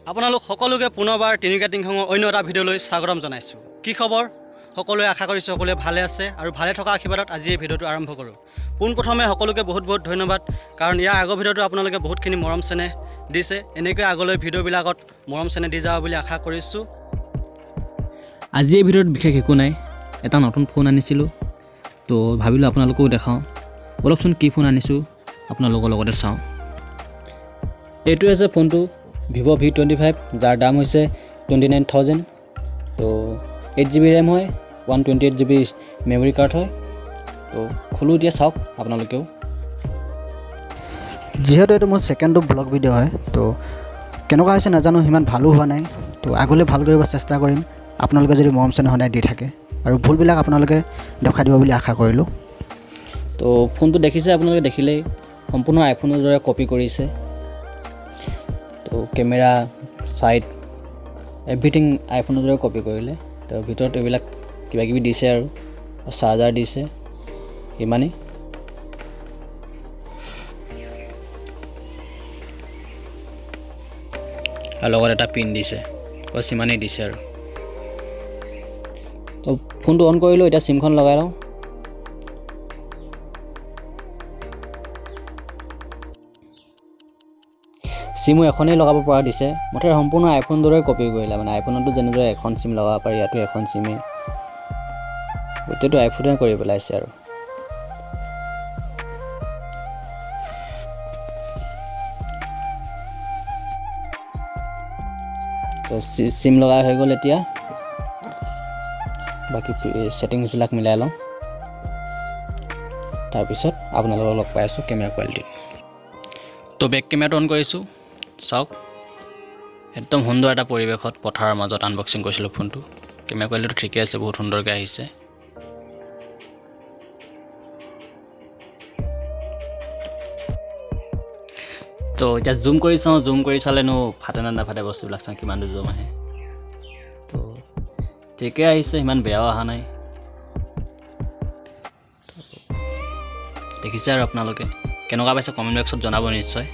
আপোনালোক সকলোকে পুনৰবাৰ তিনিকা টিংখঙৰ অন্য এটা ভিডিঅ'লৈ স্বাগতম জনাইছোঁ। কি খবৰ সকলোৱে? আশা কৰিছোঁ সকলোৱে ভালে আছে আৰু ভালে থকা আশীৰ্বাদত আজি এই ভিডিঅ'টো আৰম্ভ কৰোঁ। পোনপ্ৰথমে সকলোকে বহুত বহুত ধন্যবাদ, কাৰণ ইয়াৰ আগৰ ভিডিঅ'টো আপোনালোকে বহুতখিনি মৰম চেনেহ দিছে। এনেকৈ আগলৈ ভিডিঅ'বিলাকত মৰম চেনেহ দি যাব বুলি আশা কৰিছোঁ। আজি এই ভিডিঅ'ত বিশেষ একো নাই, এটা নতুন ফোন আনিছিলোঁ, তো ভাবিলোঁ আপোনালোকেও দেখাওঁ। ব'লকচোন কি ফোন আনিছোঁ আপোনালোকৰ লগতে চাওঁ। এইটো হৈছে ফোনটো ভিভ' V25, যাৰ দাম হৈছে 29,000। তো 8 GB RAM হয়, 128 GB memory card হয়। তো খোলোঁ এতিয়া, চাওক আপোনালোকেও। যিহেতু এইটো মোৰ ছেকেণ্ডটো ব্লগ ভিডিঅ' হয়, তো কেনেকুৱা হৈছে নাজানো, সিমান ভালো হোৱা নাই। তো আগলৈ ভাল কৰিব চেষ্টা কৰিম, আপোনালোকে যদি মৰম চেনেহ সদায় দি থাকে আৰু ভুলবিলাক আপোনালোকে দেখুৱাই দিব বুলি আশা কৰিলোঁ। তো ফোনটো দেখিছে আপোনালোকে, দেখিলেই সম্পূৰ্ণ আইফোনৰ দৰে কপি কৰিছে। তো কেমেৰা, ছাইড, এভৰিথিং আইফোনৰ দৰে কপি কৰিলে। তো ভিতৰত এইবিলাক কিবা কিবি দিছে আৰু চাৰ্জাৰ দিছে, ইমানেই। আৰু লগত এটা পিন দিছে, বছ ইমানেই দিছে। আৰু তো ফোনটো অন কৰিলোঁ, এতিয়া চিমখন লগাই লওঁ। চিমো এখনেই লগাব পৰা দিছে। মুঠতে সম্পূৰ্ণ আইফোন দৰে কপি কৰিলে, মানে আইফোনতো যেনেদৰে এখন চিম লগাব পাৰি, ইয়াতো এখন চিমেই, গোটেইটো আইফোনে কৰি পেলাইছে। আৰু তো চিম লগাই হৈ গ'ল, এতিয়া বাকী ছেটিংছবিলাক মিলাই লওঁ, তাৰপিছত আপোনালোকক লগ পাই আছোঁ কেমেৰা কোৱালিটিত। তো বেক কেমেৰাটো অন কৰিছোঁ, চাওক। একদম সুন্দৰ এটা পৰিৱেশত পথাৰৰ মাজত আনবক্সিং কৰিছিলোঁ ফোনটো। কেমেৰা কোৱালিটিটো ঠিকে আছে, বহুত সুন্দৰকৈ আহিছে। তো এতিয়া জুম কৰি চাওঁ, জুম কৰি চালেনো ফাটে নে নাফাটে বস্তুবিলাক চাওঁ, কিমান দূৰ জুম আহে। তো ঠিকে আহিছে, সিমান বেয়াও অহা নাই। দেখিছে আৰু আপোনালোকে কেনেকুৱা পাইছে কমেণ্ট বক্সত জনাব নিশ্চয়।